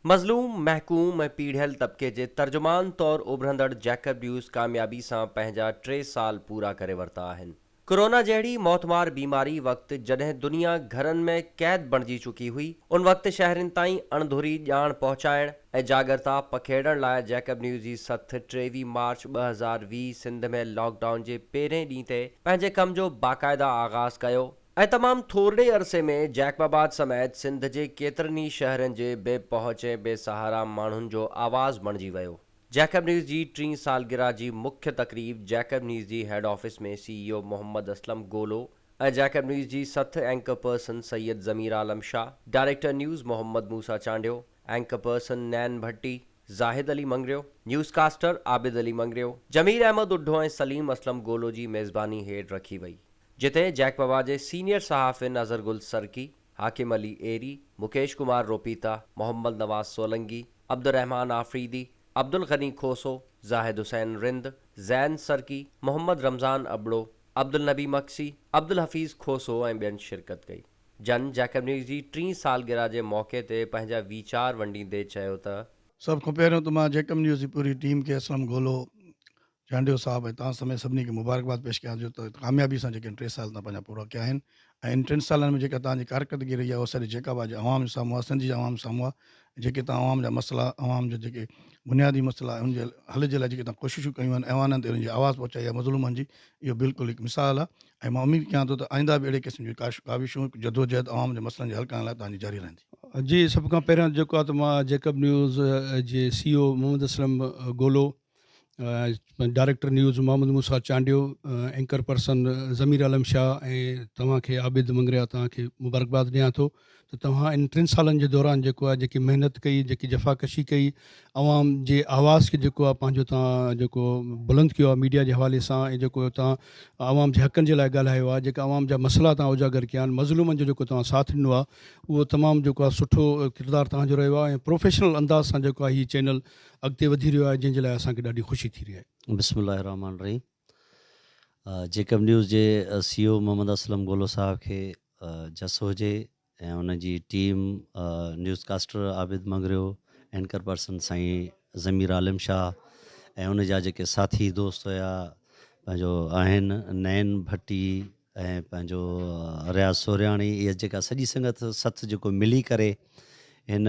مظلوم، محڪوم ۽ پيڙهيل طبقي جي ترجمان طور اڀرندڙ جيڪب نيوز ڪاميابي سان پنهنجا ٽي سال پورا ڪري ورتا آهن. ڪورونا جهڙي موتمار بيماري وقت جڏهن دنيا گهرن ۾ قيد بڻجي چڪي هئي، ان وقت شهرين تائين اڻڌري ڄاڻ پهچائڻ ۽ جاڳرتا پکيڙڻ لاء جيڪب نيوز جي سٿ 23 مارچ 2020 سنڌ ۾ لاڪ ڊائون جي پهرين ڏينهن تي پنهنجي ڪم جو باقاعده آغاز ڪيو. ۽ تمام ٿورڙي عرصي ۾ جيڪب آباد سميت سنڌ جي ڪيترن ئي شهرن جي بي پهچ ۽ بي سهارا ماڻهن جو آواز بڻجي ويو. جيڪب نيوز جي ٽين سالگرهه جي مکيه تقريب جيڪب نيوز جي head office ۾ C E O Muhammad Aslam Golo ۽ Jacob news جي سٿ anchor person Syed Zameer Alam Shah, director news Muhammad Musa Chandio, anchor person Nain Bhatti, Zahid Ali Mangrio, news caster Abid Ali Mangrio, Jamil Ahmed Odho ۽ Saleem Aslam Golo جي ميزباني هيٺ رکي وئي. جتي Jacob آباد جي سينيئر صحافين اظهر گل سرڪي، حاڪم علي ايري، مڪيش ڪمار روپيتا، محمد نواز سولنگي، عبدالرحمان آفريدي، عبدالغني کوسو، زاهد حسين رند، زين سرڪي، محمد رمضان ابڙو، عبدالنبي مگسي، عبدالحفيظ کوسو ۽ ٻين شرڪت ڪئي. جن جيڪب نيوز جي ٽين سالگرهه جي موقعي تي پنهنجا ويچار ونڊيندي چيو ته. سڀ کان پهريون ته مان جيڪب نيوز جي پوري ٽيم کي اسلم گولو، چانڊيو صاحب ۽ توهان سميت سڀني کي مبارڪباد پيش ڪيان جو ته ڪاميابي سان جيڪي ٽي سال توهان پنهنجا پورا ڪيا آهن ۽ ان ٽن سالن ۾ جيڪا توهان جي ڪارڪردگي رهي آهي اها سڄي جيڪب آباد جي عوام جي سامهون آهي سنڌ جي عوام جي سامهون آهي جيڪي توهان عوام جا مسئلا عوام جا جيڪي بنيادي مسئلا ان جي حل جي لاء جيڪي توهان ڪوششون ڪيون آهن ايوانن تي انهن جي آواز پهچائي آهي مظلومن جي اهو بلڪل هڪ مثال آهي ۽ مان اميد ڪيان ٿو ته آئنده به اهڙي قسم جون ڪاوشون جدوجهد عوام جي مسئلن جي حل ڪرڻ لاء توهان جي جاري رهندي. جي سڀ کان پهريان جيڪو آهي ته مان جيڪب نيوز جي C O Muhammad Aslam Golo director news Muhammad Musa Chandio, anchor person Zameer Alam Shah ۽ توهان کي عابد مڱريا توهان کي مبارڪباد ڏيان ٿو ته توهان ان ٽن سالن جي دوران جيڪو آهي جيڪي محنت ڪئي جيڪي جفاڪشي ڪئي عوام جي آواز کي جيڪو آهي پنهنجو توهان جيڪو بلند ڪيو آهي ميڊيا جي حوالي سان ۽ جيڪو توهان عوام جي حقن جي لاء ڳالهايو آهي جيڪا عوام جا مسئلا توهان اجاگر ڪيا آهن مظلومن جو جيڪو توهان ساٿ ڏنو آهي اهو تمام جيڪو آهي سٺو ڪردار توهان جو رهيو آهي ۽ پروفيشنل انداز سان جيڪو آهي هي چينل اڳتي وڌي رهيو آهي جنهن جي لاء اسان کي ڏاڍي خوشي ٿي رهي آهي. بسم الله الرحمٰن الرحيم جيڪب نيوز جي سي او محمد اسلم گولو صاحب کي جس هجي ۽ ان جي team news caster Abid Mangrio anchor person سائين ضمير عالم شاهه ۽ ان جا جيڪي ساٿي دوست هيا پنهنجو آهن نين ڀٽي ۽ پنهنجو رياض سورياڻي اها جيڪا سڄي سنگت سٿ جيڪو ملي ڪري هن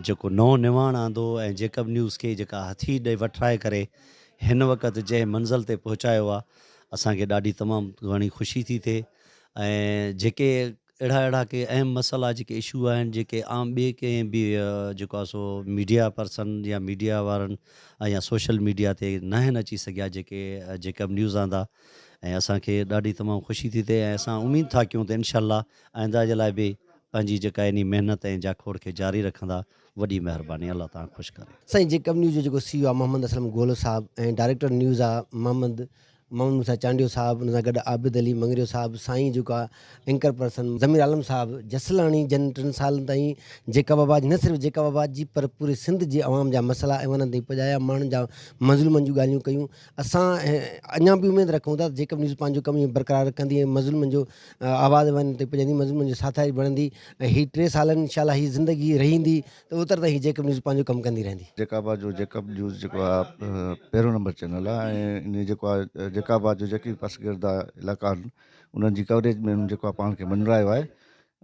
جيڪو نئون نواڻ آندو ۽ جيڪب نيوز کي جيڪا هٿي ڏئي وٺرائي ڪري هن وقت جنهن منزل تي پهچايو آهي اسان کي ڏاڍي تمام گهڻي خوشي ٿي ٿئي ۽ جيڪي اهڙا اهڙا ڪي اهم مسئلا جيڪي اشو آهن جيڪي عام ٻئي ڪنهن به جيڪو آهي سو ميڊيا پرسن يا ميڊيا وارن يا سوشل ميڊيا تي ناهن اچي سگهيا جيڪي جيڪب نيوز آندا ۽ اسان کي ڏاڍي تمام خوشي ٿي ٿئي ۽ اسان اميد ٿا ڪيون ته انشاء الله آئنده جي لاء به پنهنجي جيڪا انهي محنت ۽ جاکوڙ کي جاري رکندا وڏي مهرباني الله توهان کي خوش ڪري. سائين جيڪب نيوز جو جيڪو سي او آ محمد اسلم گولو صاحب ۽ ڊائريڪٽر نيوز آ محمد محمد موسيٰ چانڊيو صاحب ان سان گڏ عابد علي مڱريو صاحب سائين جيڪو آ اينڪر پرسن ضمير عالم صاحب جسلاڻي جن ٽن سالن تائين جيڪب آباد نه صرف جيڪب آباد جي پر پوري سنڌ جي عوام جا مسئلا ايوانن تائين پڄايا ماڻهن جا مظلومن جون ڳالهيون ڪيون اسان اڃا به اميد رکون ٿا ته جيڪب نيوز پنهنجو ڪم ائين برقرار رکندي ۽ مظلومن جو آواز ايوانن تائين پڄائيندي مظلومن جو ساٿاري بڻندي ۽ هي ٽي سال انشاء الله هي زندگي رهندي ته اوتر تائين هي جيڪب نيوز پنهنجو ڪم ڪندي رهندي. جيڪب آباد جو جيڪب نيوز جيڪو آ پهريون نمبر چينل آ ۽ ان جيڪو آ جيڪب آباد جو جيڪي به پسگرده علائقا آهن انهن جي ڪوريج ۾ هن جيڪو آ پاڻ کي مڃرايو آهي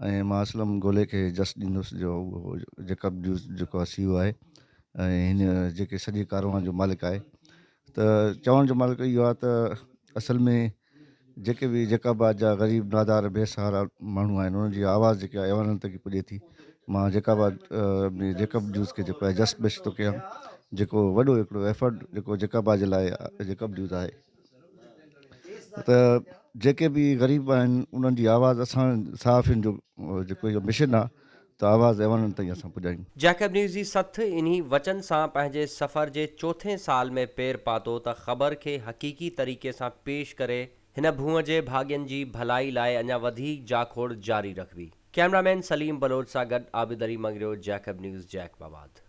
۽ مان اسلم گولي کي جس ڏيندس جو اهو جيڪب نيوز جيڪو آ سي او آهي ۽ هن جيڪي سڄي ڪاروان جو مالڪ آهي ته چوڻ جو مالڪ اهو آ ته اصل ۾ جيڪي به جيڪب آباد جا غريب نادار بي سهارا ماڻهو آهن انهن جي آواز جيڪي آهي ايوانن تڪ پڄي ٿي مان جيڪب آباد ۾ جيڪب نيوز کي جيڪو آهي جس پيش ٿو ڪيان جيڪو وڏو هڪڙو ايفرٽ جيڪو جيڪب آباد جي لاء جيڪب نيوز آهي ته جيڪي به غريب آهن انهن جي آواز اسان صحافين جو جيڪو اهو مشن آهي ته آواز ايوانن تائين اسان پڄايون. جيڪب نيوز جي سٿ انهي وچن سان پنهنجي سفر جي چوٿين سال ۾ پير پاتو ته خبر کي حقيقي طريقي سان پيش ڪري هن ڀونء جي ڀاڳين جي ڀلائي لاء اڃا وڌيڪ جاکوڙ جاري رکبي. ڪئميرا مين سليم بلوچ سان گڏ Abid Ali Mangrio, Jacob news, Jacob آباد.